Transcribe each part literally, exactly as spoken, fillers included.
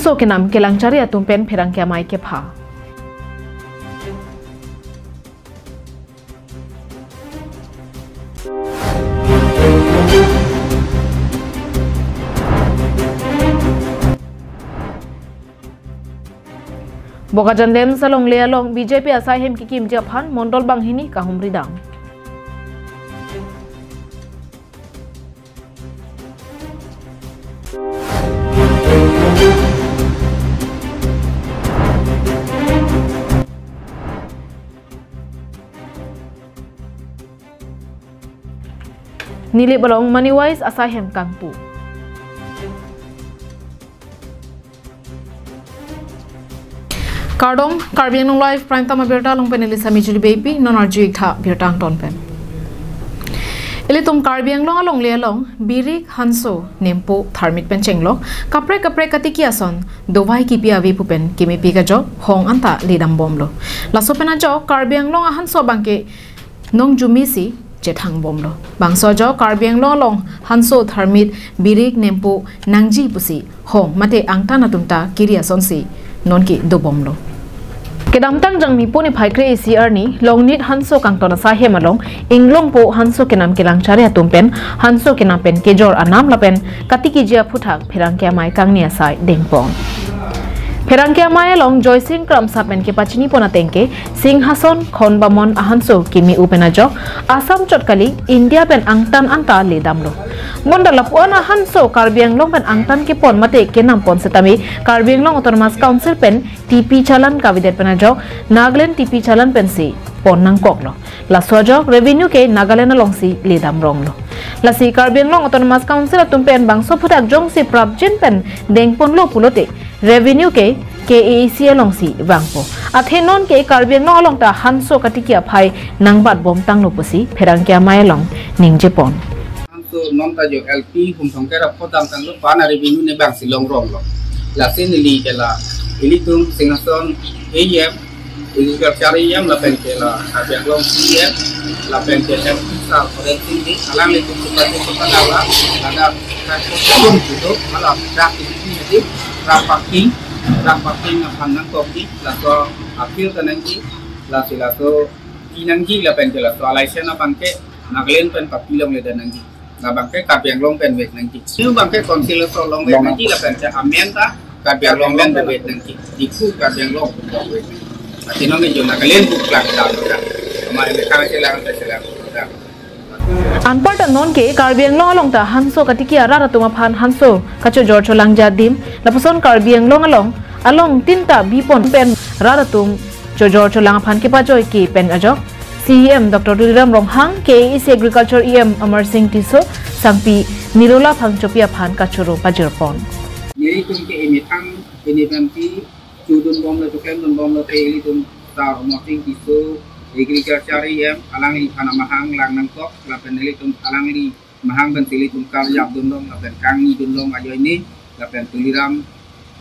Hanso kenam kelangchari atum pen pherangke amei kepha. Bokajan DAM alongle along B J P asai hem kekimji aphan mondol banghini kahumri dam. Nilip along Money Wise asai hem kangpu. Kardom, Karbi Anglong Live Prime Time abirta along pen neli Sami Juli Beypi, non arju-ik tha birta angton pen. Ilitum Karbi Anglong alongle along birik, hanso, nempo, tharmit pen chenglok kaprek kaprek katiki ason dovai kipi ave pu pen kemepik ajok hong anta ledam bomlo. Laso pen ajok Karbi Anglong ahanso abangke nongjumi si chethang bomlo. Bangso ajok Karbi Anglong along hanso, tharmit, birik, nempo nangji pusi hong mate angtan atum ta kiri asonsi nonke dobomlo. Kedamtang Jangmi niphai kre-isi arni Longnit hanso kangton asai hem along inglongpo hanso kenam kelangchari atum pen hanso kenam pen kejor anam lapen katikiji aphuthak pherangke amei kangni asai dengpon. Pherangke amei along Joysing Kramsa pen kepachini pon atengke Singhason Khonbamon ahanso kimi-u pen ajok Assam chot kali, India pen angtan anta ledamlo. Bonta lapu-an ahanso Karbi Anglong pen angtan kepon mate kenam pon setame Karbi Anglong Autonomous Council pen T P challan kavedet pen ajok Nagaland T P challan pensi pon nangkoklo. Laso ajok revenue ke Nagaland alongsi ledam ronglo. Lasi Karbi Anglong Autonomous Council atum pen bangso aphuthak jongsi prapjin pen dengponlo pulote revenue ke K A A C alongsi vangpo. Athe nonke Karbi Anglong along ta hanso katiki aphai nangbat bomtanglo pusi pherangke amei along ningjepon. Hanso non ta jo L P hum thongker apot damtanglo, pen revenue ne bangsi long ronglo. Lasi neli ke la ilitum Singhason A M, Agriculture A M lapen ke la Karbi Anglong C E M lapen ke M P sir Horen Sing Bey, alanglitum supa supa la la ada transportation itu malah traffic ini jadi truck parking, truck parking aphan nangkokji, laso appeal ta nangji, lasi laso pinangji lapen ke laso license abangke Nagaland pen papilongle dan nangji. Labangke Karbi Anglong pen vek nangji. New abangke council along vek nangji lapen ke amen ta Karbi Anglong pen vek nangji. Diphu Karbi Anglong pen vek nangji. Athe nonke jo Nagaland pu klang dam ta. Ama ele kang chelang ta chelang ta. Anparta nonke Karbi Anglong along ta hanso katiki arat atum aphan hanso kachojor cholangji adim, lapuson Karbi Anglong along along tinta bipon pen rat atum chojor cholang aphan kepajoike pen ajok C E M Doctor Tuliram Ronghang, K A A C Agriculture E M Amar Sing Tisso, sangpi Nirola Phangchopi aphan kachoro pajirpon. Nelitum ke emethang, emethang pi chudun bomlo, chuklem dun bomlo te ilitum sir Amar Sing Tisso, Agriculture E M, alangliphan amahang lang nangkok, lapen nelitum alangli mahang pensi ilitum karjap dunlong lapen kangni dunlong ajoine, lapen Tuliram,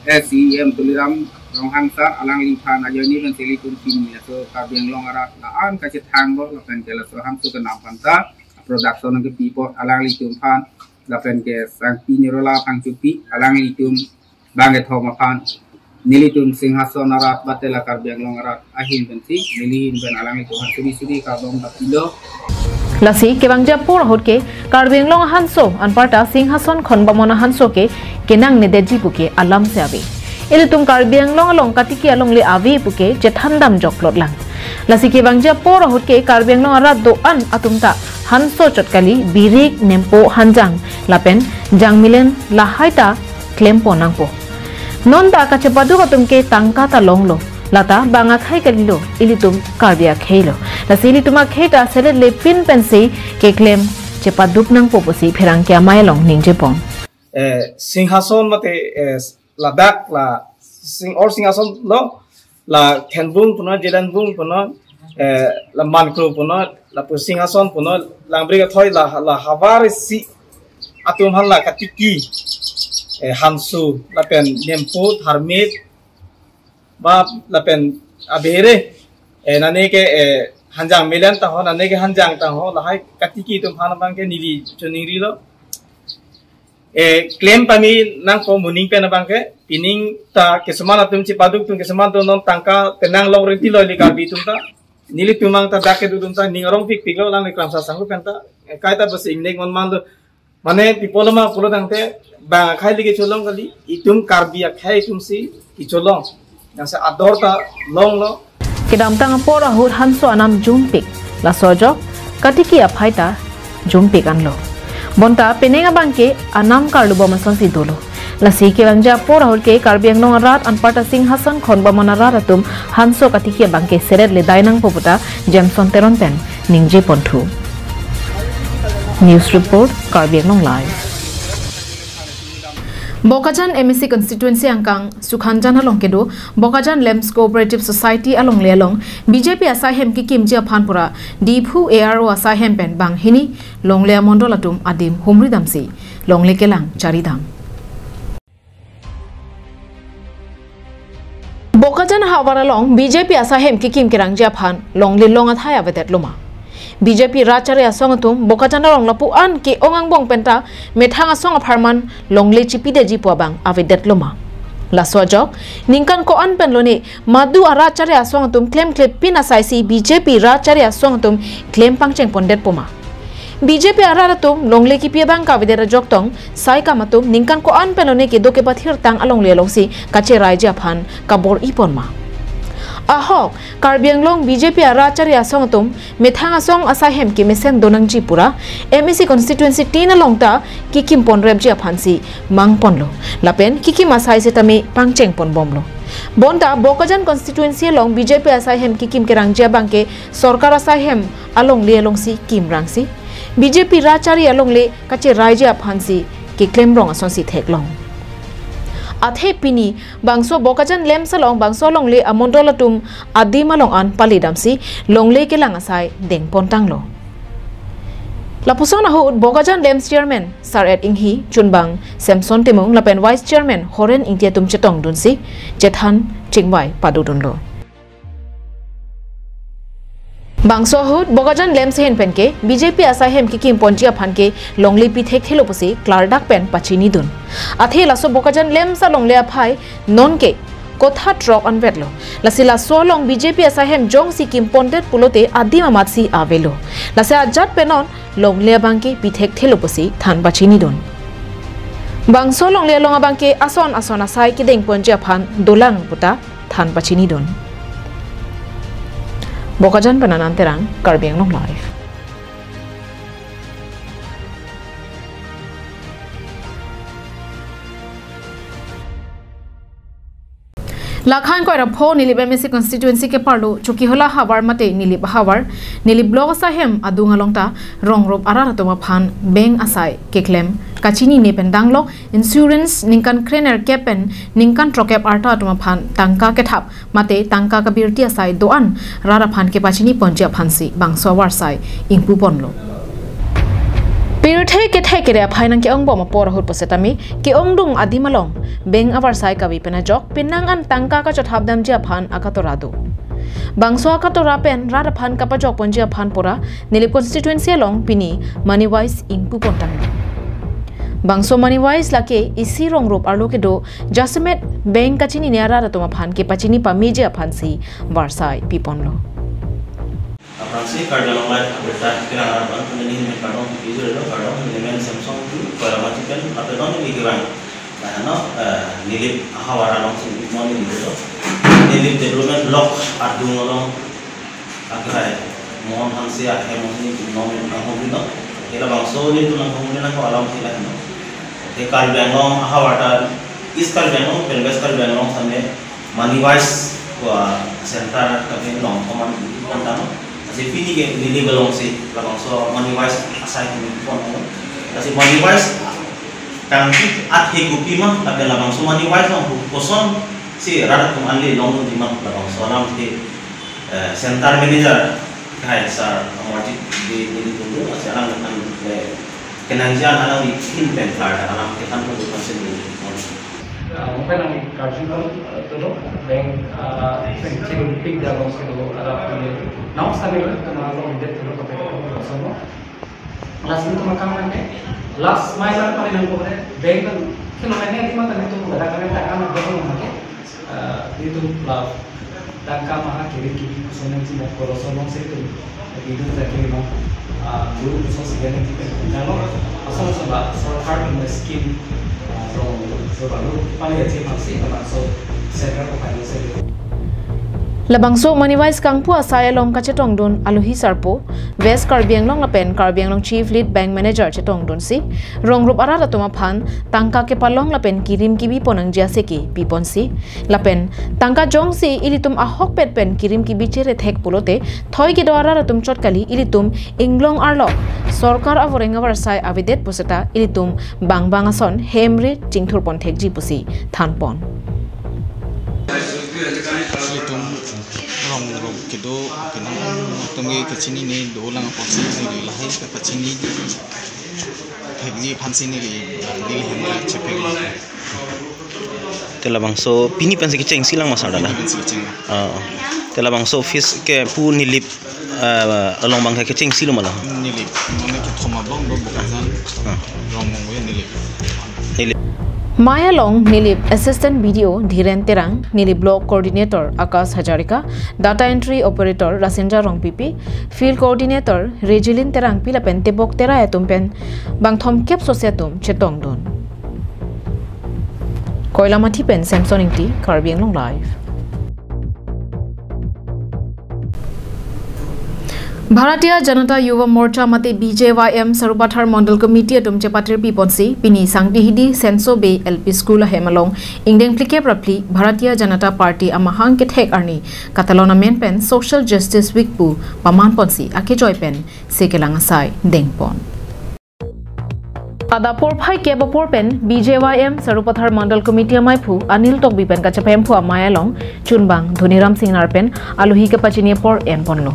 eh, C E M Tuliram Ronghang sir alangliphan ajoine pensi ilitum pini laso Karbi Anglong arat la-an kachethanglo lapen ke laso hanso kenam aphanta production kepi apot alanglitum aphan lapen ke sangpi Nirola Phangchopi alanglitum bangkethom aphan nelitum Singhason arat batela Karbi Anglong arat ahin pensi neli ahin pen alanglitum aphan suri suri kardom ta pilo. Lasi kevangji apor ahut ke Karbi Anglong ahanso anparta Singhason Khonbamon ahanso ke kenangnedetji pu ke alam si ave. Ilitum Karbi Anglong along katiki alongle ave pu ke chethan damjok plot lang. Lasi kevangji apor ahut ke Karbi Anglong arat do-an atum ta hanso chot kali, birik, nempo, hanjang lapen jangmilen lahai ta klempon nangpo. Non ta kachepaduk atum ke tangka ta longlo. Lata bang akhei kalilo, ilitum Karbi akheilo. Lasi ilitum akhei ta selet lepin pensi keklem chepaduk nangpo pusi pherangke amei along ningjepon. Eh, Singhason mate, eh, ladak la Sing or Singhason lo, la Khenbung punon, Jelanbung punon, eh, la Mankro punon, lapu Singhason punon, Langbri Kathoi la, la havar si atum aphan la katiki, eh, hanso, lapen nempo, tharmit, ba lapen abere, eh, nane ke, eh, hanjang milen ta ho, nane ke hanjang ta ho, lahai katiki atum aphan abangke neli choningrilo. Eh, klem pame nangpo moning pen abangke, Pining ta kesuman atum chipaduk atum kesuman atum non tangka penang long renti lo ili Karbi atum ta. Nelitum ang ta dak kedo atum ta ning arong pikpik lo lang ni kramsa sanghu pen ta. Kaita basi ingnek mon man lo. Mane people ma pulo tangte bang akhai lagi cholong kali, itum Karbi akhai itum si kecholong. Yang se ador ta longlo. Kedamtang apor ahut hanso anam jumpik, laso ajok katiki aphai ta jumpik anlo. Bonta penang abangke anam karlu bom asonsi dolo. Lasi kevangji apor ahut ke Karbi Anglong arat anparta Singhason khonbomon arat atum hanso katiki abangke seret le dainang poputa Jameson Teron pen ningje ponthu. News report, Karbi Anglong Live. Bokajan M A C constituency angkang Sukhanjan along kedo Bokajan Lems Cooperative Society alongle along B J P asai hem kekimji aphan pura Diphu A R O asai hem pen banghini longle amondol atum adim humri damsi longle kelang charidam. Bokajan havar along B J P asai hem kekim kerangji aphan longle long athai avedet loma. B J P rat chari asong atum Bokajan along lapu-an ke-ong angbong penta methang asong apharman longle chipidetji pu abang avedet loma. Laso ajok ningkan ko-an pen lone madu arat chari asong atum klemkle pin asai si B J P rat chari asong atum klem pangcheng pondet poma. B J P arat atum longle kipi abang kavedet ajok tong sai kam atum ningkan ko-an pen lone kedo kepathir tang alongle alongsi kacheraiji aphan kabor-i ponma. Ahok Karbi Anglong B J P arat chari asong atum methang asong asai hem kemesen donangji pura M A C constituency tin along ta kekim ponrepji aphansi mang ponlo. Lapen kekim asai setame pangcheng ponbomlo. Bonta Bokajan constituency along B J P asai hem kekim kerangji abangke sorkar asai hem alongle alongsi kimrangsi B J P rat chari alongle kacheraiji aphansi keklem rong asonsi theklong. Athe pini bangso Bokajan Lems along bangso alongle amondol atum adim along an palidamsi longle kelang asai dengpontanglo. Lapuson ahut Bokajan Lems Chairman Sar-et Inghi, chunbang Samson Timung lapen Vice Chairman Horen Ingti atum chetongdunsi chethan chingvai padodunlo. Bangso ahut Bokajan Lems ahin penke B J P asai hem kekim ponji aphan ke longle pi thekthelo pusi klardak pen pachinidun. Athe laso Bokajan Lems alongle aphai nonke kotha throk anvetlo. Lasi laso along B J P asai hem jongsi kim pondet pulote adim amatsi avelo. Lasi ajat pen non longle abangke pi thekthelo pusi than pachinidun. Bangso longle along abangke ason ason asai kedeng ponji aphan dolang puta than pachinidun. Bokajan pen Anand Terang, Karbi Anglong Live. Lakhan koira pho Nilip M A C constituency keparlo Chokihola havar mate Nilip havar, Nilip block asai hem adung along ta rong rup arat atum aphan bank asai keklem kachinine pen danglo insurance ningkan krenerkep pen ningkan throkep arta atum aphan tangka kethap mate tangka kabirti asai do-an rat aphan kepachini ponji aphansi bangso avarsai ingpu ponlo. Pirthe kethe kere aphai nangke-ongbom apor ahut pusetame ke-ongdung adim along bank avarsai kave pen ajok penang an tangka kachothap damji aphan akatora do. Bangso akatora pen rat aphan kapajok ponji aphan pura Nilip constituency along pini money wise ingpu pontanglo. Bangso money wise lake isi rong rup arlo kedo jasemet bank kachinine arat atum aphan kepachini pameji aphansi varsai pi ponlo. Aphrangsi Karbi Anglong Live abirta kelang arat an pune ning kardom pijor lo, kardom, neli men Samson tu, koira mati pen, ate non neli kevang. Nah, no, eh, Nilip ahavar alongsi mon neli lo. Nilip development block adung along akhai Mohan Hanse ahem si non nangkehumri lo. Ke labangso nelitum nangkehumri nangkok alongsi laheno. Ke Karbi Anglong ahavar ta East Karbi Anglong pen West Karbi Anglong same money wise ko center kami long koman pon tanglo. Lasi pini ke neli belong si labangso money wise asai kami pon tanglo. Lasi money wise tangte athe kopi ma, tapi labangso money wise long kosonsi rat atum anle longdunji ma, labangso alamthe, eh, center manager akhai sir Amarjit Bey neli tunggu, lasi alang akan le kenangji an alangli thin pen klar alam kethan ko bukan sendiri. Ah, mungkin ang karjun ko, ah, todo, bank, ah, pen chin pig da long kedo arat pun. Nau sambil kena long dia todo kote ko sono. Lasi nelitum akam nangke, Last mile lang pari nangkok re, bank lang, kilo kanya di mata nangtum kada kami tak anak bank lang ke, eh, di tum love, tangka maha kiri kiri kusoneng si mau kalau sonong si tum, di tum tak kiri mau, eh, dulu kusong si gani kita kalau asal sebab sorkar punya scheme, eh, rong, rong baru, paling aja masih termasuk central provider. Labangso Money Wise kangpu asai along kachetongdun alohi sarpo, West Karbi Anglong lapen Karbi Anglong Chief Lead Bank Manager chetongdunsi, rong rup arat atum aphan tangka kepalong lapen kirim kibi pon nangji aseke piponsi, lapen tangka jongsi ilitum ahokpet pen kirim kibi chere thek pulote, thoi kedo arat atum chot kali, ilitum inglong arlo sorkar avoreng avarsai avedet puseta ilitum bang bang ason hemre chingthur pon thekji pusi thanpon. Itum rong rong kedo, kenang atum ke kachinine dolang apotsi neli lahai ke kachini thekji aphansi neli, neli hemre chepek. Te labangso pini pensi kechengsi lang ma sir dala? Pini pensi kecheng. Ah. Te labangso office ke pu Nilip, ah, along bang ke kechengsi lo ma la? Nilip, mane kethom abang do Bokajan. Ah. Rong Mongwe Nilip. Nilip. Mai along Nilip Assistant B D O Dhiren Terang, Nilip Block Coordinator Akash Hazarika, Data Entry Operator Rasinja Rongpipi, Field Coordinator Rejilin Terangpi lapen tebok terai atum pen bang thomkep sose atum chetongdun. Koilamathi pen Samson Ingti, Karbi Anglong Live. Bharatiya Janata Yuva Morcha mate B J Y M Sarupathar Mondal Committee atum chepatir piponsi, pini Sangtihidi Senso Bey L P School ahem along ingdeng phlikep ra phli Bharatiya Janata Party amahang kethek arni katalon amen pen Social Justice Week pu paman ponsi akejoi pen sekelang asai dengpon. Adap porphai kep apor pen B J Y M Sarupathar Mondal Committee amaiphu Anil Tokbi pen kachepemphu amei along chunbang Dhoniram Singnar pen alohi kepachini apor enponlo.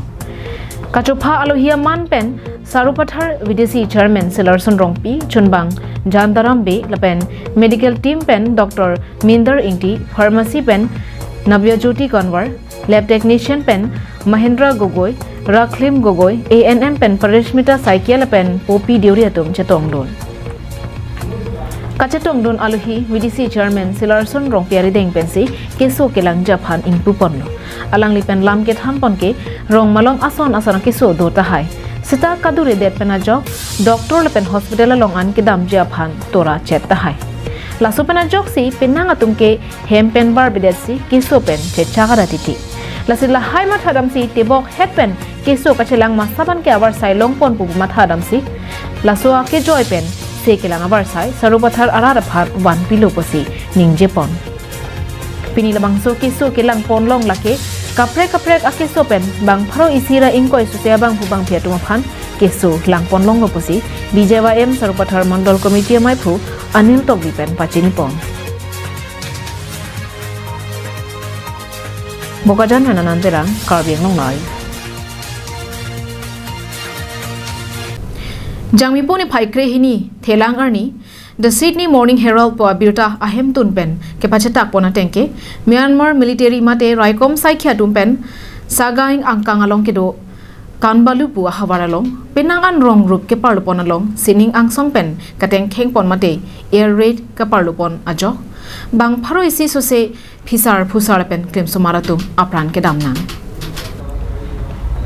Kachopha alohi aman pen Sarupathar V D C Chairman Silarson Rongpi, chunbang Jandaram Bey lapen medical team pen Doctor Minder Ingti, pharmacy pen Nabya Jyoti Kanwar, lab technician pen Mahendra Gogoi, Rakhlim Gogoi, A N M pen Parishmita Saikia lapen Poppy Deuri atum chetongdun. Kachetongdun alohi V D C Chairman Silarson Rongpi arideng pensi keso kelangji aphan ingpuponlo. Alangli pen lam kethanpon ke rong malom ason ason akeso do tahai. Seta kaduredet pen ajok doctor lapen hospital along an kedamji aphan tora chet tahai. Laso pen ajoksi penang atum ke hem pen barbedetsi keso pen chechak arat titi. Lasi lahai mathadamsi tebok het pen keso kachelang masap an ke avarsai longpon pu mathadamsi laso akejoi pen sekelang avarsai Sarupathar arat aphan vanpilo pusi ningjepon. Pini labangso keso kelangpon long lake kaprek kaprek akeso pen bang pharo isi ra ingkoi sose abangphu bangphi atum aphan keso langpon longlo pusi B J Y M Sarupathar Mondal Committee amaiphu Anil Tokbi pen pachinipon. Bokajan pen Anand Terang, Karbi Anglong Live. Jangmipo niphai krehini thelang arni The Sydney Morning Herald pu abirta ahemtun pen kepachetakpon atengke, Myanmar military mate raikom saikhya atum pen Sagaing angkang along kedo Kanbalu pu ahavar along penang an rong rup keparlopon along sining angsong pen katengkhengpon mate air raid keparlopon ajok bang pharo isi sose phisar phusar pen klimsomar atum apran kedam nang.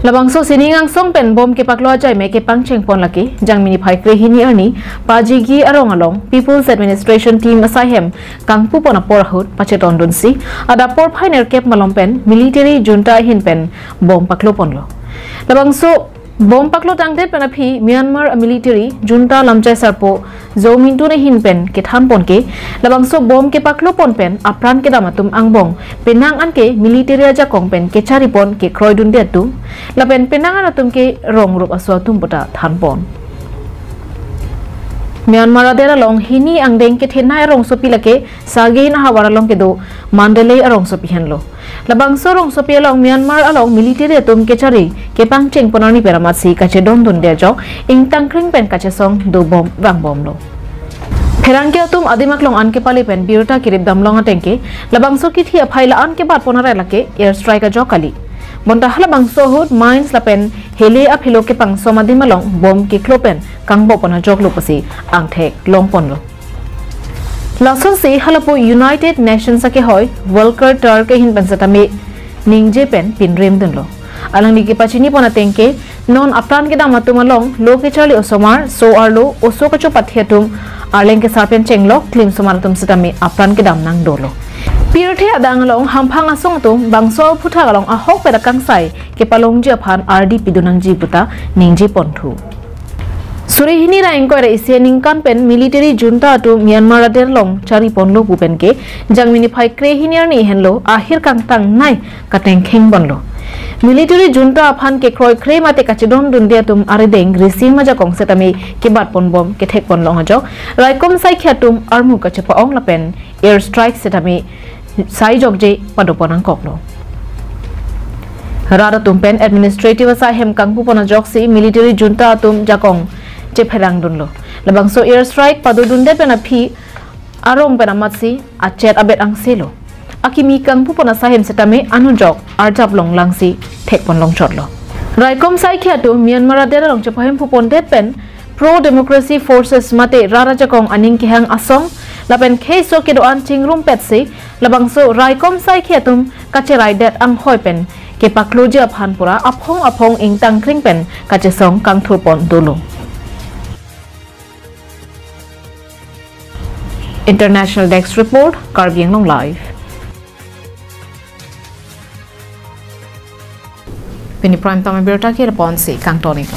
Labangso sining angsong pen bom kepaklo ajaime kepangchengpon lake Jangmi niphai krehini arni Pajigi arong along People's Administration Team asaihem kangpupon apor ahut pachetongdunsi adap porphai nerkep malom pen military junta ahin pen bom pakloponlo. Labangso bom paklo tangdet pen aphi Myanmar military junta lamchai sarpo Zaw Min Tun ahin pen kethanpon ke labangso bom kepaklopon pen apran kedam atum angbong penang an ke military ajakong pen kecharipon kekroidunde atum lapen penang an atum ke rong rup aso atum puta thanpon. Myanmar adet along hini angdeng kethenei arongsopi lake Sagaing ahavar along kedo Mandalay arongsopi henlo. Labangso arongsopi along Myanmar along military atum kechari kepangchengpon arni pen amatsi kachedondunde ajok ingtangkring pen kachesong dobom vangbomlo. Pherangke atum adim aklong an kepale pen birta kirip damlong atengke labangso kithi aphai la-an kebatpon arai lake air strike ajok kali. Bonta halabangso ahut mines lapen heli aphelo kepangso adim along bom keklo pen kangbopon ajoklo pusi angthek longponlo. Lasonsi halapu United Nations akehoi Volker Turk ahin pen setame ningje pen pinrem dunlo. Alangli kepachinipon ateng ke non apran kedam atum along lo kecharli osomar, so-arlo, oso kachopathi atum, arleng kesar pen chenglok klim osomar atum setame apran kedam nangdolo. Pirthe adang along hamphang asong atum bangso aphuthak along ahokpet akangsai kepalongji aphan ardi pidun nangji puta ningjeponthu. Suri hini ra ingkoi ra isi aningkan pen military junta atum Myanmar adet along chariponlo pu pen ke Jangmi niphai krehini arni henlo ahir kangtangnei katengkheng ponlo. Military junta aphan kekroi kre mate kachedondunde atum arideng Rising ajakong setame kebatponbom kethekponlong ajok raikom saikhi atum armu kachepa-ong lapen air strike setame saijokje padopon nangkoklo. Rat atum pen administrative asai hem kangpupon ajoksi military junta atum jakong chepherangdunlo. Labangso air strike padodundet pen aphi arong pen amatsi achet abet angselo. Akimi kangpupon asai hem setame anujok arjap longlangsi thekpon longchotlo. Raikom saikhi atum Myanmar adet along chepahemphupondet pen pro-democracy forces mate rat ajakong aning kehang asong lapen kheiso kedo-an chingrumpetsi labangso raikom saikhi atum kacheraidet anghoi pen kepakloji aphan pura aphong aphong ingtangkring pen kachesong kangthurpon dolo. International Desk Report, Karbi Anglong Live. Pini prime time abirta ke lapu-ansi kangton-iklo.